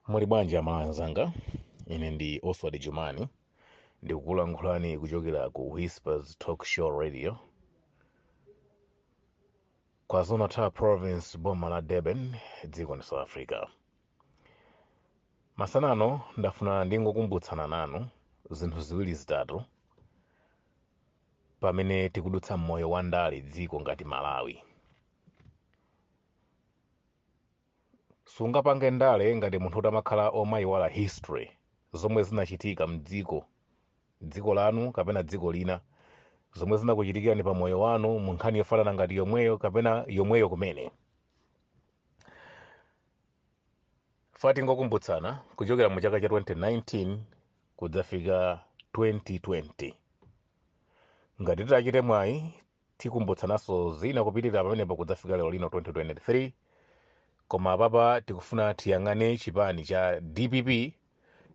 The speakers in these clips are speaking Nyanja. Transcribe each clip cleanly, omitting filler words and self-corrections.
Muli bwanji Amalawi anzanga? Ine ndi Oswald Jumani, ndikukulankhulani kuchokera ku Whispers Talk Show Radio, KwaZulu-Natal Province, boma la Durban, dziko ndi South Africa. Masana ano ndafuna ndingokumbutsana nanu zinthu ziwiri zitatu pamene tikudutsa moyo wa ndale dziko ngati Malawi. Sungapange ndale ngati munthu utamakhala omayiwala history, zomwe zinachitika mdziko, dziko lanu kapena dziko lina, zomwe zinakuchitikirani pa moyo wanu mu nkhani yofanana ngati yomweyo kapena yomweyo kumene. Fa tingokumbutsana kuchokera mu chaka cha 2019 kudzafika 2020. Ngati titachite mwayi tikumbutsananso zina kupitirira pamenepo kudzafika lero lino 2023. Koma apapa tikufuna tiyang'ane chipani cha DPP,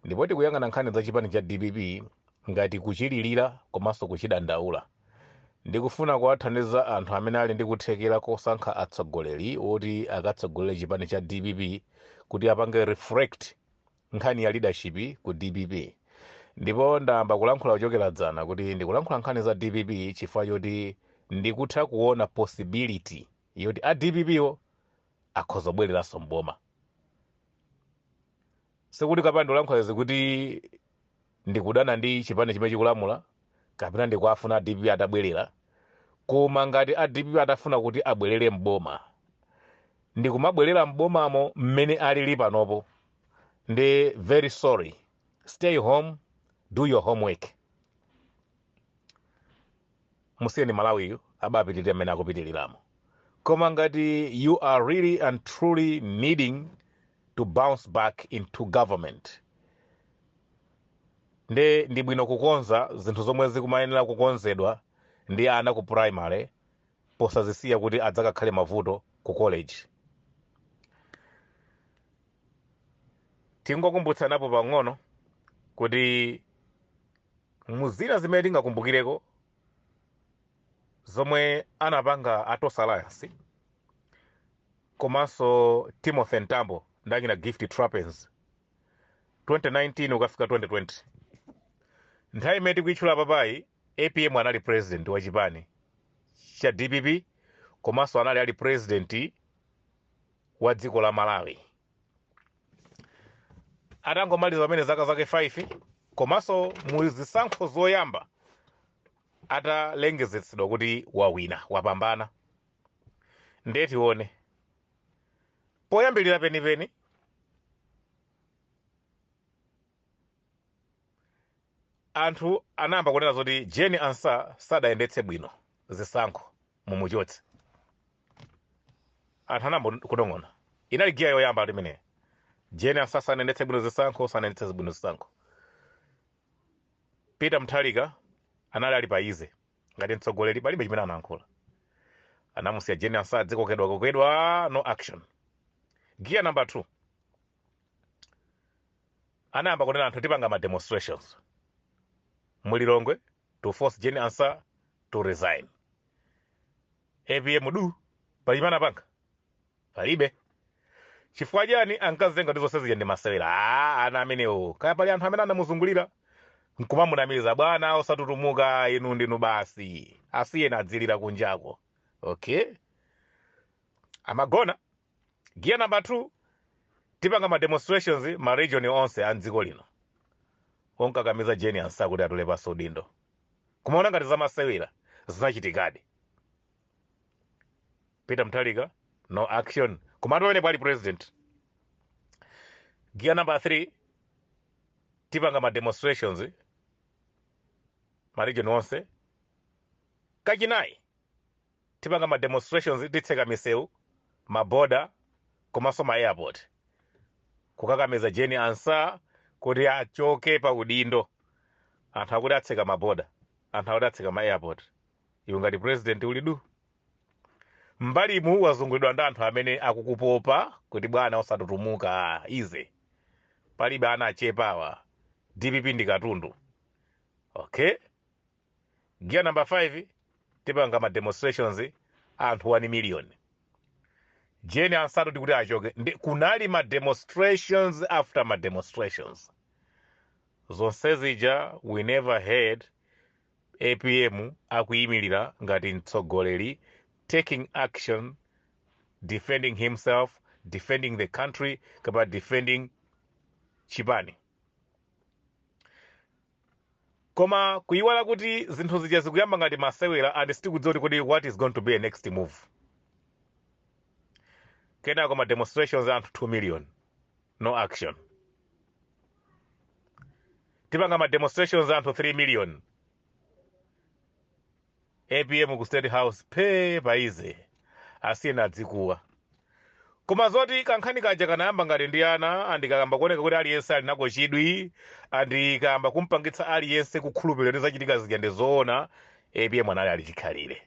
ndipo tikuyang'ana nkhani za chipani cha DPP ngati kuchililira komanso kuchidandaula. Ndikufuna kuwathandiza anthu amene ali ndi kuthekera kosankha atsogoleri woti akatsogolere chipani cha DPP kuti apange reflect nkhani ya leadership ku DPP. Ndipo ndayamba kulankhula kuchokera dzana kuti ndikulankhula nkhani za DPP chifukwa choti ndikutha kuona possibility yoti a DPP wo akhoza kubwereranso mboma. Sikuti kapena ndikulankhula izi kuti ndikudana ndi chipani chimene chikulamula kapena ndikuafuna a DPP atabwerera, koma ngati a DPP atafuna kuti abwerere mboma ndikumabwerera mbomamo mmene alili panopo, ndi very sorry, stay home, do your homework, musiyeni Malawiyu abapitirire mmene akupitiliramo. Koma ngati you are really and truly needing to bounce back into government, nde ndi bwino kukonza zinthu zomwe zikumayenera kukonzedwa ndi ana ku primary, posazisiya kuti adzakakhale mavuto ku college. Tingokumbutsanapo pang'ono kuti muzina zimene tingakumbukireko zomwe anapanga a Tonse Alliance komanso Timothy Mtambo ndi achina Gift Trapence 2019 ukafika 2020, nthawi imene tikuitchula papayi, APM anali president wa chipani cha DPP komanso anali ali president wa dziko la Malawi. Atangomaliza pamene zaka zake 5 komanso mu zisankho zoyamba atalengezetsedwa kuti wawina, wapambana, ndiye tione poyambirira penipeni anthu anayamba kunena zoti Jane Ansah sadayendetse bwino zisankho, mumuchotse. Anthu anayamba kunong'ona, inali giya yoyamba ati imeneyo, Jane Ansah sanayendetse bwino zisankho, sanayendetse bwino zisankho. Peter Mutharika anali ali pa easy ngati mtsogoleri, palibe chimene anayankhula, anamusiya Jane Ansah adzikokedwa kokedwa, no action. Giya number 2, anayamba kunena anthu tipanga ma demonstrations mu Lilongwe to force Jane Ansah to resign. APM du, pali chimene anapanga? Palibe. Chifukwa chani? Ankazenga ndi zonse zija ndi masewera. Ah, ana amenewo, kaya pali anthu amene anamuzungulira nkumamunamiza, bwana osatutumuka, inu ndinu basi, asiyeni adzilira kunjako. Okay, amagona. Gear number 2, tipanga ma demonstrations ma region onse a mdziko lino onkakamiza Jane Ansah kuti atule pansi udindo. Kumaona ngati zamasewera, zinachitikadi. Peter Mutharika no action, komatu pamene ali president. Gear number 3, tipanga ma demonstrations ma region onse. Kachinayi, tipanga ma demonstrations, titseka misewu, maboda komanso ma airport kukakamiza Jane Ansah kuti achoke pa udindo. Anthu akuti atseka maboda, anthu akuti atseka ma airport, iwe ngati president uli du. Mbalimu wazungulidwa ndi anthu amene akukupopa kuti bwana osatutumuka, easy, palibe, ana achepawa, DPP ndi katundu. Okay, gear number 5, tipanga ma demonstrations anthu 1 million. Jane Ansah tikuti achoke. Ndi kunali ma demonstrations after ma demonstrations. Zonse zija we never heard APM akuyimirira ngati mtsogoleri, taking action, defending himself, defending the country, kapena defending chipani. Koma kuyiwala kuti zinthu zija zikuyamba ngati masewera and sitikudziwa kuti kodi what is going to be a next move. Kenako ma demonstrations, anthu 2 million, no action. Tipanga ma demonstrations, anthu 3 million, APM ku State House phe paize, asiyeni adzikuwa. Koma zoti kankhani kaja kanayamba ngati ndi ana and kayamba kuoneka kuti aliyense ali nako chidwi and kayamba kumpangitsa aliyense kukhulupirira kuti zachitika zija ndi zoona, APM anali ali chikhalire.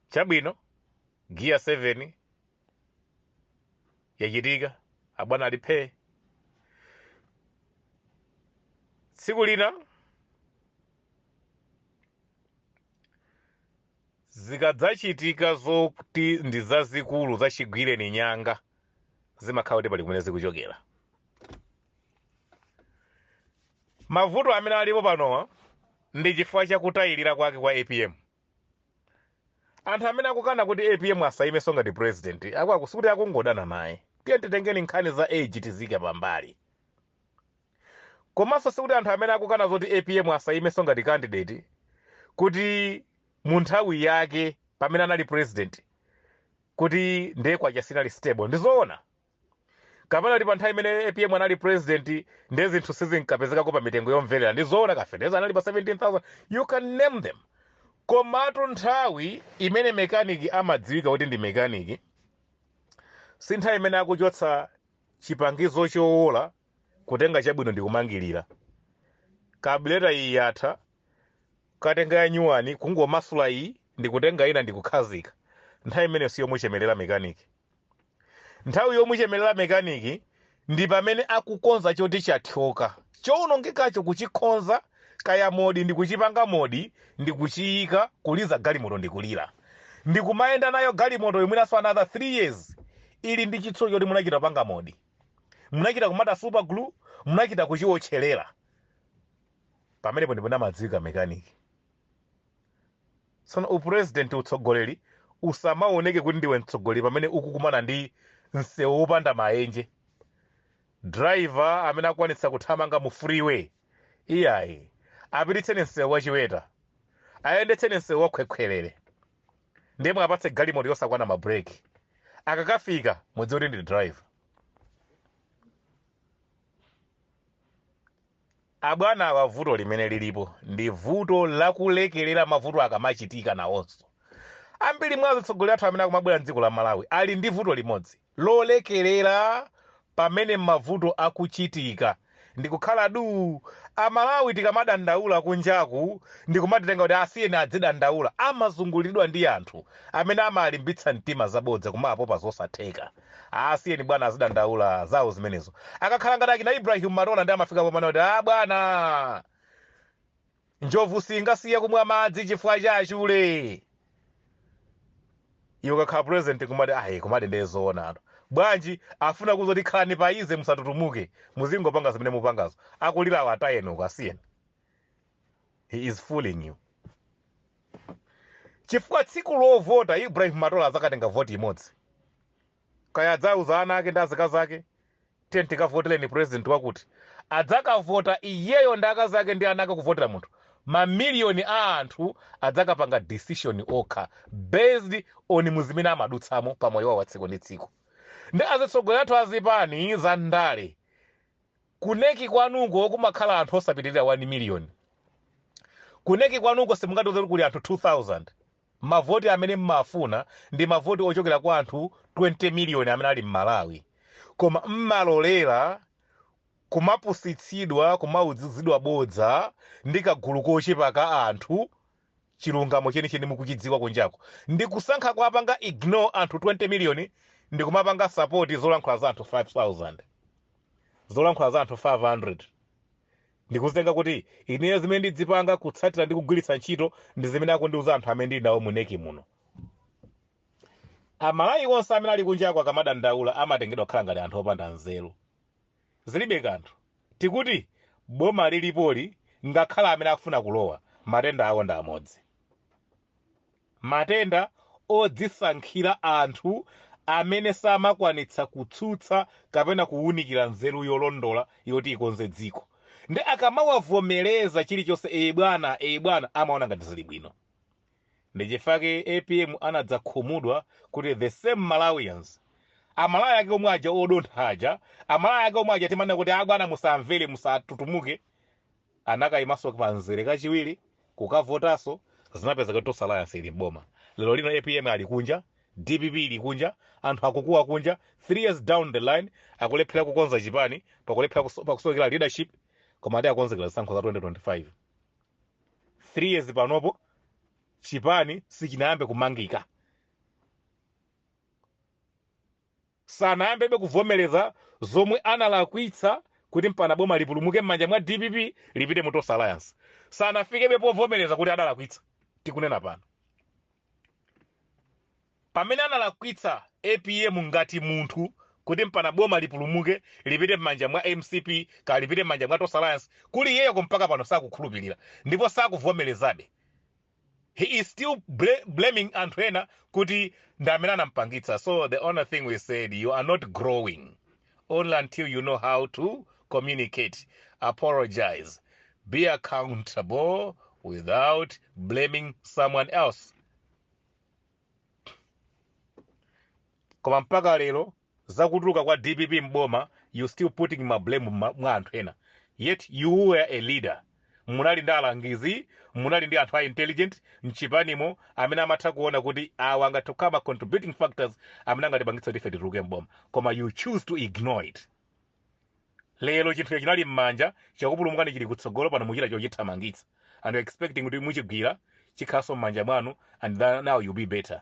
Chabwino, gear 7 yachitika, abwana ali phee. Tsiku lina zikadzachitika zoti ndi zazikulu zachigwireni nyanga, zimakhala kuti pali kumene zikuchokera. Mavuto amene alipo panowa ndi chifukwa chakutayirira kwake kwa APM. Anthu amene akukana kuti APM asayimenso ngati president, akwaku sikuti akungodana naye. Tiye titengeni nkhani za age tizike pambali. Komanso sikuti anthu amene akukana zoti APM asayimenso ngati candidate kuti mu nthawi yake pamene anali president kuti ndiye kwacha sinali stable, ndizoona. Kapena kuti pa nthawi imene APM anali president ndiye zinthu sizinkapezekako pa mitengo yomverera, ndizoona. Kafetereza anali pa 17,000, you can name them. Komatu nthawi imene mekaniki amadziwika kuti ndi mekaniki si nthawi imene akuchotsa chipangizo chowola, kutenga chabwino ndi kumangirira. Kabuleta iyi yatha, kukatenga ya nyuwani, kungomasula iyi ndi kutenga ina ndi kukhazika. Nthawi imeneyo si yomuchemerera mekaniki. Nthawi yomuchemerera mekaniki ndi pamene akukonza choti chathyoka, chowonongekacho kuchikonza, kaya modi ndi kuchipanga modi ndi kuchiyika, kuliza galimoto ndi kulira ndi kumayenda nayo galimoto mwinanso another 3 years ili ndi chitsulo choti munachita kupanga modi, munachita kumata super glue, munachita kuchiwotcherera. Pamenepo ndipo amadziwika mekaniki. Tsono upresident, utsogoleri, usamaoneke kuti ndiwe mtsogoleri pamene ukukumana ndi msewu wopanda maenje, driver amene akwanitsa kuthamanga mu freeway. Iyayi, apititseni msewu wachiweta, ayendetseni msewu wakhwekhwerere, ndiye mwapatse galimoto yosakwana mabreki, akakafika mudziwe kuti ndi driver. Abwana awa, vuto limene lilipo ndi vuto lakulekelera mavuto akamachitika. Nawonso ambiri mwa atsogoleri athu amene akumabwera mdziko la Malawi ali ndi vuto limodzi lolekelera pamene mavuto akuchitika ndikukhala duu. Amalawi tikamadandaula kunjaku ndikumatitenga kuti asiyeni adzidandaula, amazunguliridwa ndi anthu amene amalimbitsa mtima zabodza, kumapopa zosatheka. Asiyeni bwana azidandaula zawo zimenezo. Akakhala ngati akina Ibrahim Matola ndi amafika pomana kuti, a bwana, njovu singasiye kumwa madzi chifukwa cha achule. Iwe ukakhala president kumati, ayi, kumati ndiye zoonatu bwanji, afuna kuzoti khalani pa easy, musatutumuke, muzingopanga zimene mupangazo, akulirawo atayeni uko, asiyeni. He is fooling you, chifukwa tsiku lovota Ibrahim Matola azakatenga voti imodzi. Kaya adzauza ana ake ndi azikazi ake, "Tiye tikavotereni president wakuti." Adzakavota iyeyo ndi akazi ake ndi ana ake kuvotera munthu. Mamiliyoni a anthu adzakapanga decision okha based on muzimene amadutsamo pa moyo wawo wa tsiku ndi tsiku. Ndi azitsogoleri athu azipani za ndale, ku NEC kwanuko kumakhala anthu osapitirira 1 million. Ku NEC kwanuko simungatiuze kuti kuli anthu 2000. Mavoti amene mmafuna ndi mavoti ochokera kwa anthu 20 million amene ali m'Malawi, koma mmalolera kumapusitsidwa, kumauzidwa bodza ndi kagulu kochepa ka anthu. Chilungamo chenicheni mukuchidziwa kunjako, ndi kusankha kuwapanga ignore anthu 20 million ndi kumapanga support zolankhula za anthu 5000, zolankhula za anthu 500, ndikuzitenga kuti ineyo zimene ndidzipanga, kutsatira ndi kugwiritsa ntchito ndi zimene akundiuza anthu amene ndili nawo mu NEC muno. Amalawi onse amene ali kunjako akamadandaula amatengedwa kukhala ngati anthu opanda nzeru. Zilibe kanthu. Tikuti boma lilipoli, ngakhale amene akufuna kulowa, matenda awo ndi amodzi. Matenda odzisankhira anthu amene samakwanitsa kutsutsa kapena kuwunikira nzeru yolondola yoti ikonze dziko. Ndi akamawavomereza chilichonse, "Ee bwana, ee bwana," amaona ngati zili bwino. Ndichifake APM anadzakhumudwa kuti the same Malawians, Amalawi ake omwe aja odontha aja, Amalawi ake omwe aja timanena kuti, "Abwana, musamvere, musatutumuke," anakayimanso pamzere kachiwiri kukavotanso. Zinapeza kuti Tonse Alliance ili mboma lero lino. APM ali kunja, DPP ili kunja, anthu akukuwa kunja. 3 years down the line akulephera kukonza chipani, pakulephera pakusowekera leadership, koma ati akonzekera zisankho za 2025. 3 years panopo chipani sichinayambe kumangika, sanayambebe kuvomereza zomwe analakwitsa kuti mpana boma lipulumuke m'manja mwa DPP lipite mu Tonse Alliance. Sanafikebe povomereza kuti adalakwitsa. Tikunena pano, pamene analakwitsa APM ngati munthu kuti mpana boma lipulumuke lipite m'manja mwa MCP ka lipite m'manja mwa Tonse Alliance, kuli iyeyo mpaka pano sakukhulupirira ndipo sakuvomerezabe. He is still blaming anthu ena kuti ndi amene anampangitsa. So the only thing we said, you are not growing only until you know how to communicate, apologize, be accountable without blaming someone else. Koma mpaka lero zakutuluka kwa DPP mboma, you still putting ma blame mwa anthu ena, yet you were a leader. Munali ndi alangizi, munali ndi anthu a intelligent mchipanimo amene amatha kuona kuti awa angathe kukhala ma contributing factors amene angatipangitsa kuti ife tituluke mboma, koma you choose to ignore it. Lero chinthu chinali m'manja chakupulumukani chili kutsogolo pano, muchita chochithamangitsa and you're expecting kuti muchigwira, chikhalanso m'manja mwanu and then now you'll be better.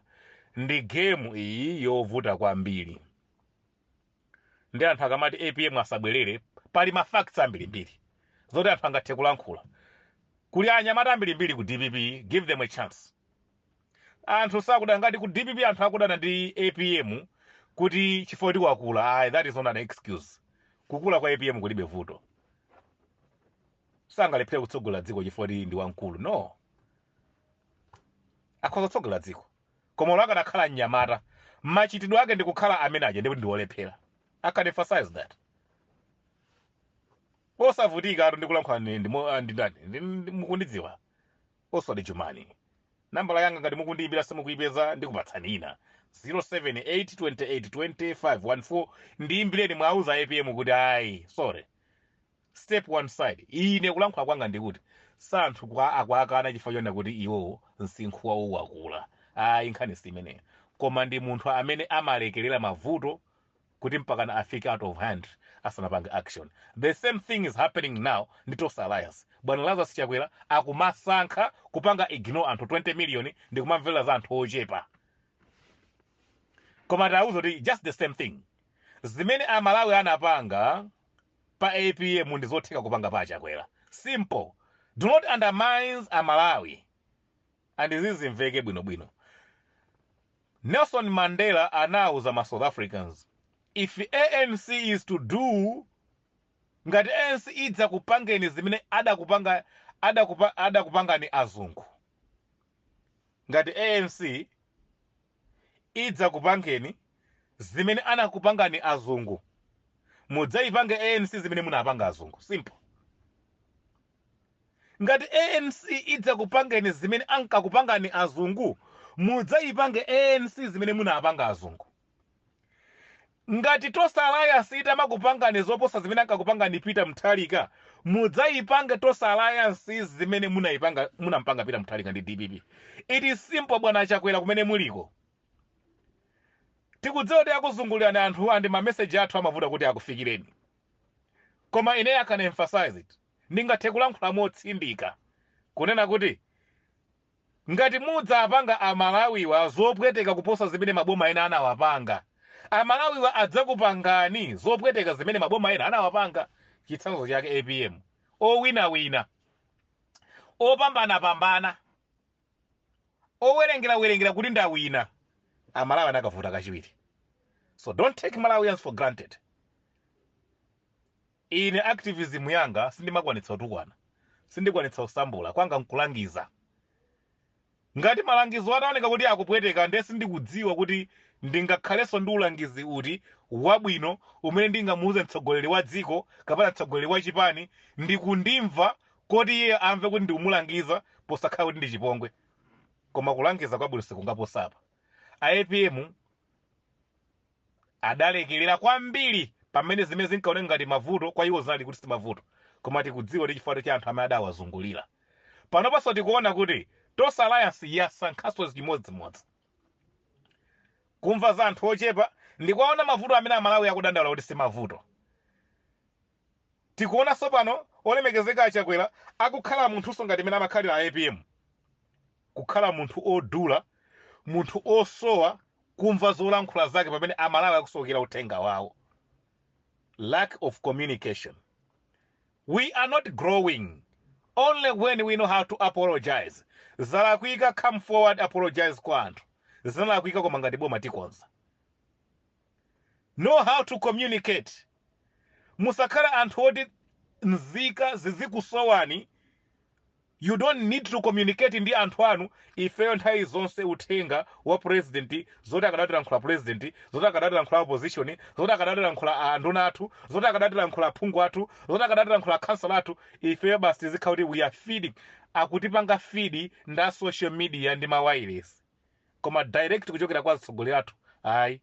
Ndi game iyi yovuta kwambiri. Ndi anthu akamati APM asabwerere, pali ma facts ambirimbiri zoti anthu angathe kulankhula. Kuli anyamata ambirimbiri ku DPP, give them a chance. Anthu sakuda ngati ku DPP anthu akudana ndi APM kuti chifukwa kuti wakula. Ayi, that is not an excuse. Kukula kwa APM kulibe vuto. Sangalephere kutsogola dziko chifukwa kuti ndi wamkulu, no. Akhoza kutsogola dziko, koma olo akanakhala mnyamata, machitidwe ake ndi kukhala amene aja, ndikuti ndi wolephera. I can emphasize that osavutika. Atu ndikulankhula ndi ndani? Mukundidziwa, Oswald Jumani. Nambala yanga ngati mukundiyimbira simukuyipeza, ndikupatsani ina, 078 28 25 14. Ndiyimbireni, mwauza APM kuti ayi, sorry, step one side. Ine kulankhula kwanga ndikuti santhu kwa akwakana chifukwa chonena kuti iwowo msinkhu wawo wakula, ayi, nkhani si imeneyo, koma ndi munthu amene amalekerera mavuto kuti mpakana afike out of hand asanapange action. The same thing is happening now ndi Tonse Alliance. Bwana Lazarus Chakwera akumasankha kupanga ignore anthu 20 million ndi kumamvera za anthu ochepa. Koma tawuza kuti just the same thing zimene Amalawi anapanga pa APM ndi zotheka kupanga pa Chakwera. Simple. Do not undermine Amalawi. And zizimveke bwinobwino, Nelson Mandela anawuza ma South Africans, if ANC is to do, ngati ANC idza kupangeni zimene adakupangani azungu, ngati ANC idza kupangeni zimene anakupangani azungu, mudzayipange ANC zimene munapanga azungu. Simple. Ngati ANC idza kupangeni zimene ankakupangani azungu, mudzayipange ANC zimene munapanga azungu. Ngati Tonse Alliance itamakupangani zoposa zimene ankakupangani Peter Mutharika, mudzayipange Tonse Alliance zimene munayipanga, munampanga Peter Mutharika ndi DPP. It is simple. Bwana Chakwera, kumene muliko, tikudziwa kuti akuzungulirani anthu and mameseji athu amavuta kuti akufikireni, koma ine I can emphasize it, ndingathe kulankhula motsindika kunena kuti ngati mudzapanga Amalawiwa zopweteka kuposa zimene maboma ena anawapanga, Amalawiwa adzakupangani zopweteka zimene maboma ena anawapanga. Chitsanzo chake APM, owinawina, opambanapambana, owerengerawerengera kuti ndawina. Amalawi anakavota kachiwiri. So don't take Malawians for granted. Ine activism yanga, sindimakwanitsa kutukwana, sindikwanitsa kusambula. Kwanga nkulangiza. Ngati malangizo ataoneka kuti akupweteka, nde sindikudziwa kuti ndingakhalenso ndi ulangizi uti wabwino umene ndingamuuze mtsogoleri wa dziko kapena mtsogoleri wa chipani ndikundimva, koti iye amve kuti ndikumulangiza posakhala kuti ndi chipongwe. Koma kulangiza kwabwino sikungaposapa. A APM adalekerera kwambiri pamene zimene zinkaoneka ngati mavuto kwa iwo zinali kuti si mavuto, koma tikudziwa kuti chifukwa cha anthu amene adawazungulira. Panopanso tikuona kuti Tonse Alliance yasankhanso chimodzimodzi kumva za anthu ochepa ndikuwaona mavuto amene Amalawi akudandaula kuti si mavuto. Tikuonanso pano olemekezeka Achakwera akukhala munthunso ngati imene amakhalira a APM, kukhala munthu odula, munthu osowa kumva zolankhula zake pamene Amalawi akusowekera uthenga wawo. Lack of communication. We are not growing. Only when we know how to apologize. Zalakwika, come forward, apologize kwa anthu: zinalakwika, koma ngati boma tikonza. Know how to communicate. Musakhale anthu oti nzika zizikusowani. You don't need to communicate ndi anthu anu. Ifeyo nthawi zonse uthenga wa president, zoti akadatilankhula president, zoti akadatilankhula opposition, zoti akadatilankhula anduna athu, zoti akadatilankhula aphungu athu, zoti akadatilankhula council athu, ifeyo basi tizikhala kuti we are feeding, akutipanga feed nda social media ndi ma wireless, koma direct kuchokera kwa atsogoleri athu, ayi.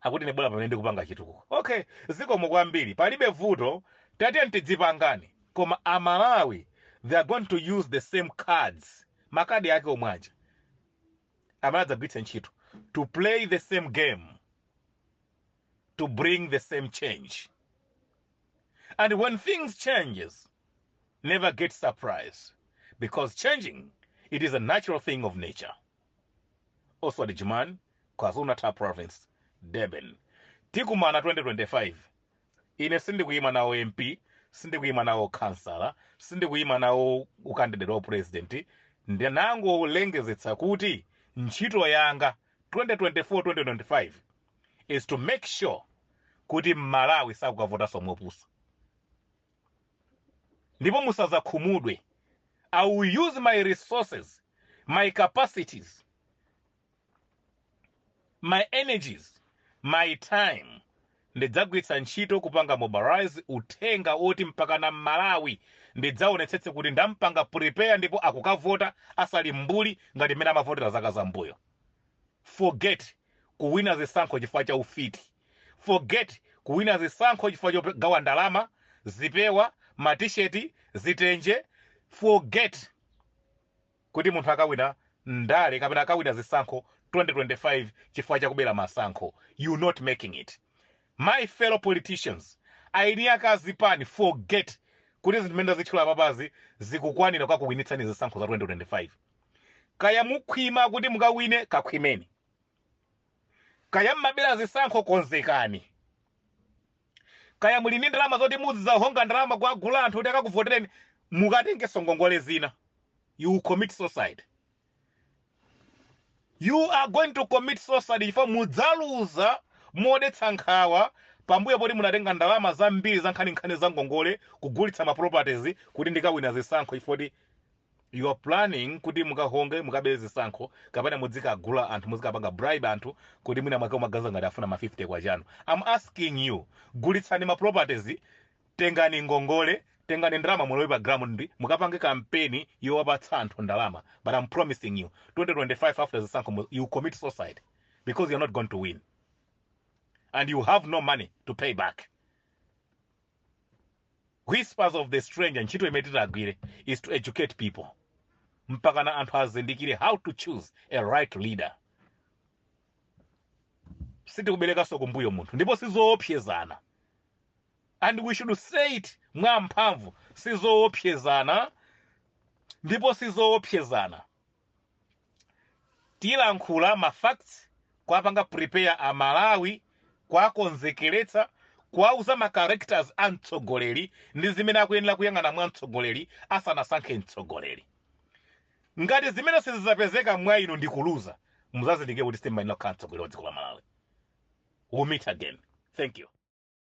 Akuti ne bwera pamene ndikupanga chitukuko. Okay, zikomo kwambiri, palibe vuto, tatiye tidzipangani. Koma Amalawi, they are going to use the same cards, makadi ake omwe aja amene adzagwiritse ntchito to play the same game, to bring the same change. And when things changes, never get surprised, because changing, it is a natural thing of nature. Oswald Juman, KwaZulu-Natal Province, Durban. Tikumana 2025. Ine sindikuyima nawo MP, sindikuyima nawo kansala, sindikuyima nawo ukandidate wa president. Ndinangolengezetsa kuti ntchito yanga 2024 2025 is to make sure kuti Mmalawi sakukavotanso mopusa. Ndipo musazakhumudwe. I will use my resources, my capacities, my energies, my time. Ndidzagwiritsa ntchito kupanga mobilize uthenga oti mpaka na Mmalawi ndidzaonetsetse kuti ndampanga prepare ndipo akukavota asali mbuli ngati mmene amavotera zaka zambuyo. Forget kuwina zisankho chifukwa cha ufiti. Forget kuwina zisankho chifukwa chogawa ndalama, zipewa, matisheti, zitenje. Forget kuti munthu akawina ndale kapena akawina zisankho 2025 chifukwa chakubera masankho. You not making it, my fellow politicians, aini akazipani. Forget kuti zinthu zimene ndazitchula papazi zikukwanira kukakuwinitsani zisankho za 2025. Kaya mukhwima kuti mukawine, kakhwimeni. Kaya mmabera zisankho, konzekani. Kaya muli ndi ndalama zoti muzidzahonga ndalama kuagula anthu kuti akakuvotereni, mukatengenso ngongole zina. You will commit suicide. You are going to commit suicide chifukwa mudzaluza modetsa nkhawa pambuyo poti munatenga ndalama zambiri za nkhaninkhani za ngongole kugulitsa ma properties kuti ndikawina zisankho, chifukwa kuti you are planning kuti mukahonge, mukabere zisankho, kapena muzikagula anthu, muzikapanga bribe anthu kuti mwina mwake umaganiza ngati afuna ma 50 kwachanu. I'm asking you, gulitsani ma properties, tengani ngongole, tengani ndalama, mulowe pa ground, mukapange kampeni yowapatsa anthu ndalama. But I'm promising you, 2025 after zisankho, you commit suicide because you're not going to win and you have no money to pay back. Whispers of the Stranger, ntchito imene titagwire is to educate people mpakana anthu azindikire how to choose a right leader. Sitikuberekanso kumbuyo munthu, ndipo sizoopsezana, and we should say it mwamphamvu: sizoopsezana, ndipo sizoopsezana. Tilankhula ma facts, kwapanga prepare Amalawi, kwakonzekeretsa, kwauza ma characters a mtsogoleri ndi zimene akuyenera kuyang'ana mwa mtsogoleri asanasankhe mtsogoleri. Ngati zimene sizidzapezeka mwa inu ndi kuluza. Muzazindikire kuti sitimayenera kukhala mtsogoleri wa dziko la Malawi. We'll meet again. Thank you.